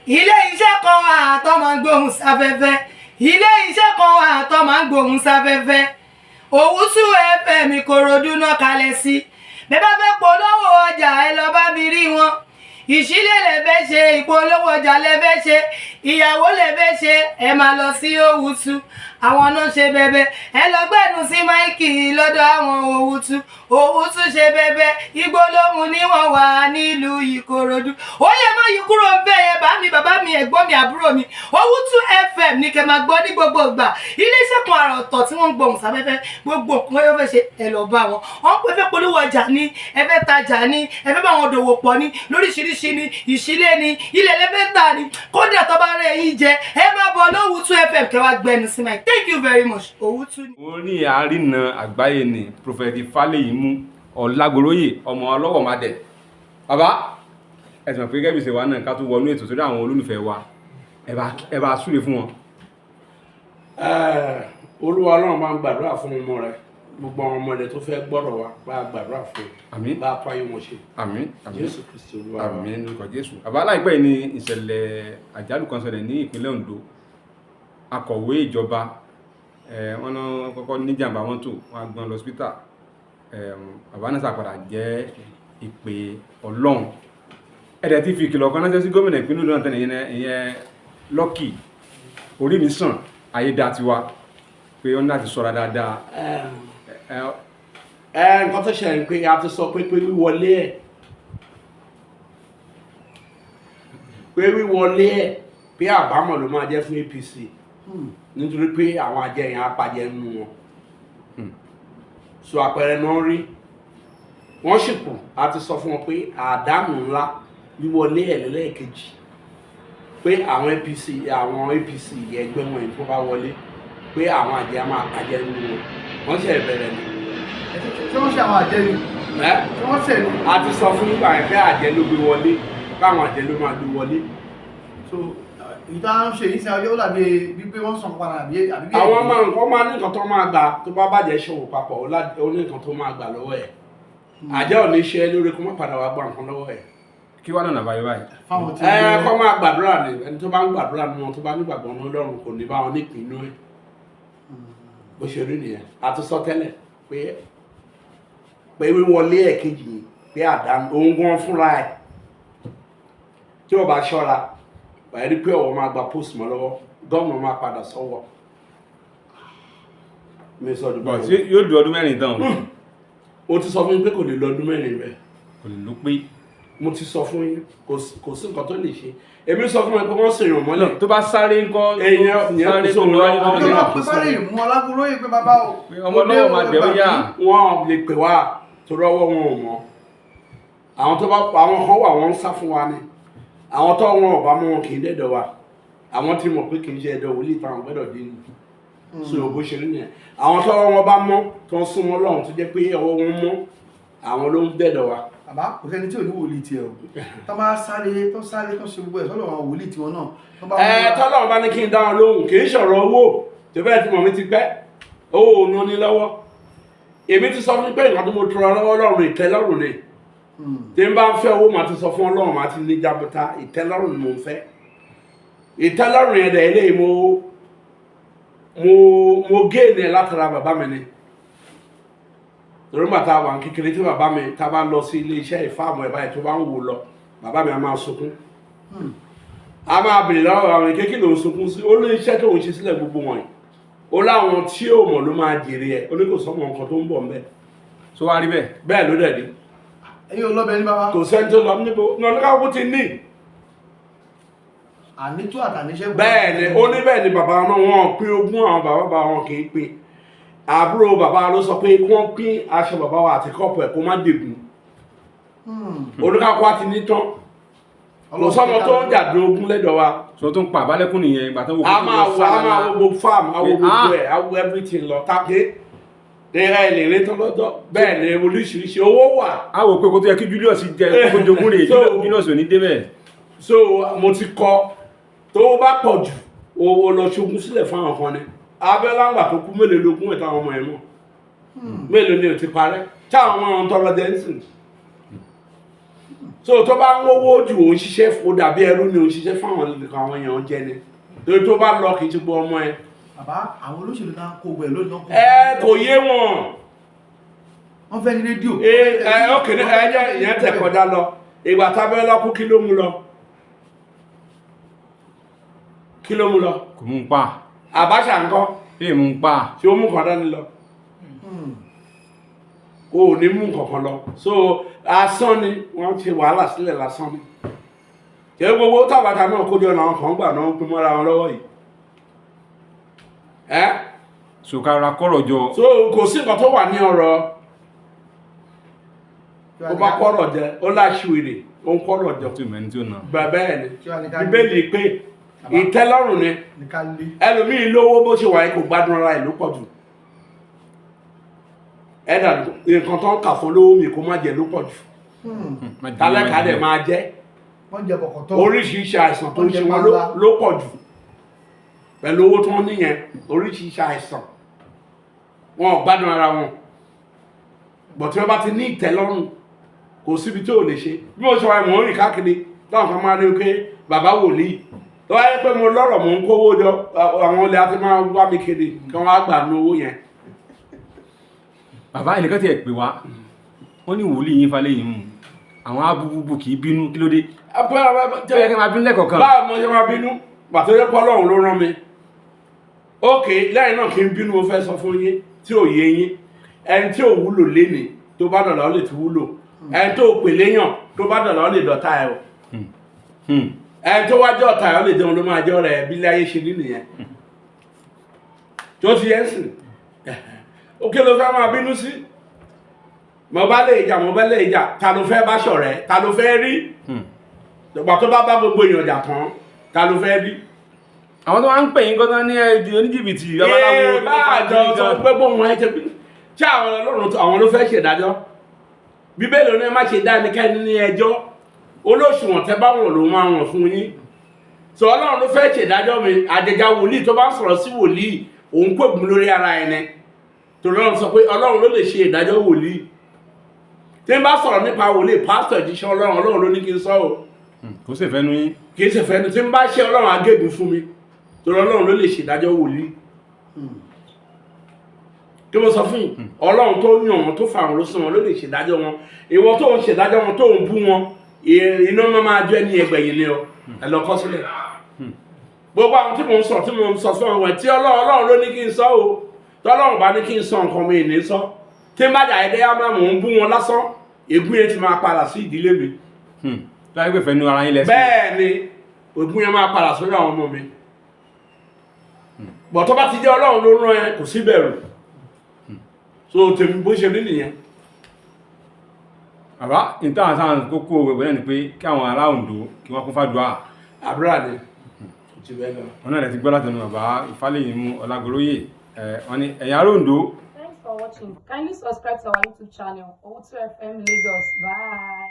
Ilé iṣẹ́ kan wà tó máa ń gbóhùn sáfẹ́fẹ́. Ilé iṣẹ́ kan wà tó máa ń gbóhùn sáfẹ́fẹ́. Òwúsù FM Ìkòròdú náà kalẹ̀ sí. Bẹ́ẹ̀ bá fẹ́ polówó ọjà, ẹ lọ bá mi rí wọn. Ìṣílẹ̀ lẹ fẹ́ ṣe, ìpolówó ọjà lẹ fẹ́ ṣe, ìyàwó lẹ fẹ́ ṣe, ẹ máa lọ sí Òwúsù. Àwọn náà ṣe bẹbẹ. Ẹ lọ gbẹnu sí mic lọ́dọ̀ àwọn Òwúsù. Òwúsù ṣe bẹbẹ. Igbó lóhùn ní wọ́n wà nílùú Ìkòròdú. Ó yẹ má yí kúrò ń bẹ́ẹ̀ yẹn. Bá mi, bàbá mi, ẹ̀gbọ́n mi, àbúrò mi, Òwúsù FM ní kẹ́ máa gbọ́ ní gbogbo ìgbà. Iléeṣẹ́ kan àrà ọ̀tọ̀ tí wọ́n ń gbohùn sáfẹ́fẹ́. Gbogbo nǹkan yóò fẹ́ ṣe, ẹ lọ bá wọn. Wọ́n pẹ́ fẹ́ polówó ọjà ní, ẹ fẹ́ tajà ní, ẹ fẹ́ bá wọn dòwò pọ̀ ní lóríṣiríṣi ní, ìṣílẹ̀ ní, ilẹ̀ lẹ́fẹ́ tà ní. Kódà tó bá rẹ̀ yín jẹ, ẹ máa bọ̀ lówùtú FM kẹ́ wá gbẹnu sí mic. Thank you very much. Òwútú ni. Orí àrínà àgbáyé ni Prophet Fálẹ́yìmú Ọlágoróyè, ọmọ ọlọ́wọ̀ madẹ̀. Bàbá, ẹ sì mọ̀ pé gẹ́gẹ́ bí ṣe wà náà, ká tún wọnú ètò sórí àwọn olólùfẹ́ wa, ẹ bá súre fún wọn. Olúwa Ọlọ́run, máa ń gbàdúrà fún ọmọ rẹ, gbogbo àwọn ọmọ rẹ tó fẹ́ gbọ́rọ̀ wa, bá a gbàdúrà fún Àmín. bá a tó ayé wọn ṣe. Àmín, àmín. Jésù Kristi Olúwa wa. Àmín lórúkọ Jésù. Bàbá, láìpẹ́ yìí ni ìṣẹ̀lẹ̀ àjálù kan ṣẹlẹ̀ ní ìpínlẹ̀ Ondo. Akọ̀wé ìjọba ẹ wọn náà kọ́kọ́ níjàmbá mọ́tò, wọn á gbọ́n lọ hospital. Bàbá náà sàpadà jẹ́ ìpè Ọlọ́run. Ẹ̀dẹ̀ ti fi ìkìlọ̀ kan ránṣẹ́ sí gómìnà ìpínlẹ̀ Ondo náà tẹ́lẹ̀, ìyẹn Lucky Orímisàn Ayédatiwa, pé ó ní láti ṣọ́ra dáadáa. Ẹ nǹkan tó ṣẹlẹ̀ ni pé a ti sọ pé wíwọlé ẹ̀ pé àbámọ̀ ló máa jẹ́ fún APC, nítorí pé àwọn àjẹyàn apàjẹ nínú wọn. So àpẹẹrẹ náà rí wọ́n sì kù. A ti sọ fún wọn pé àdánù ńlá wíwọlé ẹ̀ lẹ́lẹ́ẹ̀kejì, pé àwọn APC ẹgbẹ́ wọn yìí tó bá wọlé, pé àwọn àjẹ á máa pàjẹ́ nínú wọn. Wọ́n ṣe bẹ̀rẹ̀ ni. Ṣé wọ́n ṣe àwọn àjẹ́ ni? Ẹ́. Ṣé wọ́n ṣẹ̀ ni? A ti sọ fún nígbà yẹn pé àjẹ́ ló gbé wọlé, káwọn àjẹ́ ló máa gbé wọlé. So ìta ń ṣe yìí sí ọjọ́, ó dàbí wípé wọ́n sàn padà àbí bí Àwọn ẹ̀gbẹ́. Máa nǹkan máa ní nǹkan tó máa gbà tó bá bàjẹ́ ṣòwò papọ̀. Ó ní nǹkan tó máa gbà lọ́wọ́ ẹ̀. Àjẹ́ ò ní ṣe é lórí kó má padà wá gba nǹkan lọ́wọ́ ẹ̀. Kí wàá nànà báyìí báyìí? Fáwọn tí Ẹ kọ́ máa gbàdúrà ni. Ẹni tó bá ń gbàdúrà nínú wọn, tó bá nígbàgbọ́ ní Ọlọ́run, kò ní bá wọn nípìn inú ẹ̀. Bó ṣe rí nìyẹn. A ti sọ tẹ́lẹ̀ pé wíwọlé ẹ̀ kejì yìí, pé àdánù òun gan fúnra ẹ̀, tí ó bá ṣọ́ra, wàá rí pé ọ̀wọ́ máa gba post mọ́ lọ́wọ́, gómìnà máa padà sọ́wọ́ mi sọ dùgbò. Bọ̀ tí yóò lu ọdún 4 tán o. O ti sọ fún mi pé kò lè lọ ọdún 4 rẹ̀. Kò lè ló pé. Mo ti sọ fún yín, kò sí nǹkan tó lè ṣe. Èmi sọ fún ẹ pé wọ́n ṣèyàn mọ́lẹ̀. Tó bá sáré ńkọ́? Èèyàn ìyẹn sáré kò tó sóhun lọ wájú tó lọ́wọ́. Tó lọ bá pè sáré mú Ọlágúnróyè pé bàbá o. Pé ọmọ náà máa dẹ̀ ó yá. Wọ́n lè pè wá torí ọwọ́ wọn ò mọ́. Àwọn tó bá, àwọn kan wà, wọ́n ń sá fún wa ni. Àwọn tó wọn ò bá mọ́ wọn kì í dẹ́dọ̀ wa. Àwọn tí mọ̀ pé kì í ṣe ẹ̀dọ̀ wòlíì táwọn gbọ́dọ̀ dé ni. So bó ṣe rí nìyẹn. Àwọn tó wọn bá mọ́, tó ń súnmọ́ Ọlọ́run, tó jẹ́ pé ọwọ́ wọn mọ́, àwọn ló ń dẹ́dọ̀ wa. Bàbá, kò sẹ́ni tí ò ní wòlíì tiẹ̀ o. Tó bá sáré, tó sáré, tó ṣe gbogbo ẹ̀ sọ́dọ̀ àwọn wòlíì tiwọn náà, tó bá Ẹ múra- tọ́lọ́run bá ní kí n dá wọn lóhùn, kì í ṣọ̀rọ̀ owó tó bẹ́ẹ̀ tí mọ̀ mi ti pẹ́. Owó òun ní lọ́wọ́. Èmi ti sọ fún pé nǹkan tó mo tọrọ lọ́wọ́ Ọlọ́run, ìtẹ́lọ́rùn ni. Tí n bá ń fẹ́ owó, màá ti sọ fún Ọlọ́run, màá ti ní jábọ́tà. Ìtẹ́lọ́rùn ni mò ń fẹ́. Ìtẹ́lọ́rùn yẹn dẹ̀ eléyìí mo géènì ẹ̀ látara bàbá mi ni, torí bàtà wà ní kékeré tí bàbá mi tá a bá lọ sí ilé iṣẹ́ ìfáàmù ẹ̀ báyìí, tó bá ń wò lọ, bàbá mi á máa sunkún. A máa bèrè lọ́wọ́ àwọn kékeré ló ń sunkún sí. Ó ní iṣẹ́ tó ń ṣe sílẹ̀ gbogbo wọ̀nyí, ó láwọn tí ò mọ̀ ló máa jèrè ẹ̀. Ó ní kò sọ́mọ nǹkan tó ń bọ̀ ńbẹ̀. So wá rí bẹ́ẹ̀? Bẹ́ẹ̀ ló dẹ̀ dé. Ẹ̀yin ò lọ́bẹ̀ ní bàbá. Kò sẹ́ni tó lọ níbo ní ọ̀nà ti ní. Ànító àtàníṣẹ́. Bẹ́ẹ̀ ni ó ní. Bẹ́ẹ̀ ni bàbá náà, wọ́n pín ogún àwọn bàbá bá wọn kì í pín. Àbúrò bàbá ló sọ pé kí wọ́n pín aṣọ bàbá wa àti kọ́ọ̀pù ẹ̀ kó má dègùn. Olùkàkọ́ wa ti ní tán. Kò sọ́mọ tó ń jàdó ogún lẹ́dọ̀ wa. So tó ń pa àbálẹ́kùn nìyẹn ìgbà tó ń wo A máa wo, a máa wo gbogbo farm, a wo Pé, gbogbo ah. ẹ̀, a wo everything lọ tàbí ẹ lè rí tán lọ́jọ́. Bẹ́ẹ̀ ni oríṣiríṣi owó wà. A wò pé kó tó yẹ kí Julius jẹ kó jogún rè. Julius ò ní débẹ̀. So mo ti kọ tó bá pọ̀ jù, owó lọ ṣogún sílẹ̀ fún àwọn kan ni. Abẹ́lá ńgbà tó kú, mélòó lógún ẹ̀ táwọn ọmọ ẹ̀ mọ̀? Mélòó ni ò ti parẹ́ táwọn ọmọ wọn tọrọ jẹ ń sìn? So tó bá ń wówó jù, òun ṣiṣẹ́, ó dàbí ẹrú ni, òun ṣiṣẹ́ fún àwọn nìkan, àwọn èèyàn jẹ ni. Torí tó bá lọ, kì í ṣe gbọ́ ọmọ ẹ. Bàbá, àwọn olóṣèlú náà kó gbẹ lónìí náà kó. Ẹ kò yé wọn. Wọ́n fẹ́ ní rédíò. Ẹ ẹ ókè ní ẹ jẹ́ ìyẹn tẹ̀ kọjá lọ. Ìgbà tábẹ́lá kú, kí ló mú lọ? Kí ló mú lọ? Kò mú un pa. Abacha ńkọ́? Èè mú un pa. Tí ó mú kan dání lọ? O ò ní mú kankan lọ. So asán ni wọ́n ti wàhálà sílẹ̀, lásán ni. Ṣé gbogbo tábàtà náà kójọ làwọn kan gbà náà ń pín mọ́ra wọn lọ́wọ́ yìí ẹ́? Sòkàrà kọ̀rọ̀ jọ. So kò sí nǹkan tó wà ní ọ̀rọ̀. Ó bá kọ́rọ̀ jẹ, ó láṣìwèrè, ó ń kọ́rọ̀ jọ. Tí o mẹ́ni tí ó nà. Bẹ́ẹ̀ ni. Kí wàá ní ká lé? Bíbélì pé ìtẹ́lọ́rùn ni. Ní ká lé. Ẹlòmíì lówó bó ṣe wà yìí, kò gbádùn ara ẹ̀ ló pọ̀ jù. Ẹ̀dà nǹkan tó ń kà fún lówó mi kó má jẹ ló pọ̀ jù. Má jẹ́, Tálẹ́kà má dẹ̀ jẹ́. máa jẹ́. Wọ́n jẹ bọ̀kọ̀tọ̀. Oríṣiríṣi àìsàn tó ń ṣe wọn ló pọ̀ jù pẹ̀lú owó tó ń níyẹn. Oríṣiríṣi àìsàn, wọn ò gbádùn ara wọn bọ̀. Tí wọ́n bá ti ní ìtẹ́lọ́rùn, kò síbi tí ò lè ṣe. Bí mo ṣe wà, mò ń rìn káàkiri, táwọn kan máa ní pé bàbá wòlíì tó wáyé pé mo lọ́rọ̀, mò ń kówó jọ, àwọn olè á ti máa wá mi kiri kí wọ́n á gbà ní owó yẹn. Bàbá, ẹnìkan tiẹ̀ pè wá, wọ́n ní wòlíì yín falẹ̀ yìí mú àwọn abúbúbù, kì í bínú, kí ló dé? Ó yẹ kí n máa bínú lẹ́kọ̀ọ̀kan. Báwo mo ṣe máa bínú pàtó yẹ pé Ọlọ́run ló rán mi? Ókè, lẹ́yìn náà, kí n bínú, mo fẹ́ sọ fún yín tí ò yé yín: ẹni tí ò wúlò lénìí, tó bá dọ̀là, ó lè ti wúlò. Ẹni tó pè léyàn, tó bá dọ̀là, ó lè dọ̀tá ẹ o. Ẹni tó wájú ọ̀tá ẹ, ó lè jẹun ló máa jẹ́ ọ̀rẹ́ ẹ. Bí ilé ayé ṣe ní nìyẹn tó ti yẹn sìn. Ókè, ló fẹ́ máa bínú sí? Mo bá lè jà, mo bá lè jà, ta ló fẹ́ bá ṣọ̀rẹ́? Ta ló fẹ́ rí? Ìgbà tó bá bá gbogbo èèyàn jà tán, ta ló fẹ́ rí? Àwọn tó wá ń pè yín gọ́tán ní ẹ̀ẹ́dì oníjìbìtì, babaláwo. Ee, bá àjọ sọ pé bóun ẹ ṣe bí ṣé àwọn ọlọ́run àwọn ló fẹ́ ṣèdájọ́? Bíbélì ní ẹ má ṣe dá ẹnikẹ́ni ní ẹjọ́, olóṣùwọ̀n tẹ́ bá wọn ló máa wọ̀n fún yín. Sọ Ọlọ́run ló fẹ́ ṣèdájọ́ mi? Àjẹjà wòlíì tó bá ń sọ̀rọ̀ sí wòlíì, òun kò gùn lórí ara ẹni, torí Ọlọ́run sọ pé Ọlọ́run ló lè ṣe ìdájọ́ wòlíì. Tí n bá sọ̀rọ̀ nípa wòlíì, pásítọ̀, ìjíṣẹ́ Ọlọ́run, Ọlọ́run ló ní kí n sọ o. Kò sì fẹ́ nu yín. Kì í ṣe fẹ́ni. Tí n bá ṣe, Ọlọ́run agégùn fún mi, torí Ọlọ́run ló lè ṣèdájọ́ wòlíì. Kí mo sọ fún yín, Ọlọ́run tó yàn wọn, tó fà wọn ló sún wọn, ló lè ṣèdájọ́ wọn. Ìwọ tó ń ṣèdájọ́ wọn, tó ń bú wọn, iná máa máa jó ẹni ẹgbẹ̀yìn ni ọ. Ẹ lọ kọ́ sílẹ̀. Gbogbo àwọn tí mò ń sọ, tí mò ń sọ fún àwọn tí Ọlọ́run, Ọlọ́run ló ní kí n sọ o. Tọ́lọ́run bá ní kí n sọ nǹkan mi ní sọ. Tí n bá jà ẹdẹ yá máa mò ń bú wọn lásán, ègún yẹn ti máa padà sí ìdílé mi. Láyé pé fẹ́ nu ara yín lẹ́sìn. Bẹ́ẹ̀ ni, ègún yẹn máa padà sórí àwọn ọmọ mi. Bọ̀ tó bá ti jẹ́ Ọlọ́run ló rán ẹ, kò sí bẹ̀rù. So tèmi bó ṣe rí nìyẹn. Bàbá, níta sáà kókó wẹ̀wẹ̀ náà ni pé kí àwọn ará Oǹdó kí wọ́n kún fàdúrà. Àdúrà ni, kò ti bẹ́ẹ̀ lọ. Wọn náà lè ti gbọ́ látẹnu bàbá Ìfálẹ́yìnmú Ọlágoróyè ẹ̀, wọ́n ní ẹ̀yin ará Oǹdó. Thanks for watching. Kindly subscribe to our YouTube channel, Owutu FM Lagos. Bye.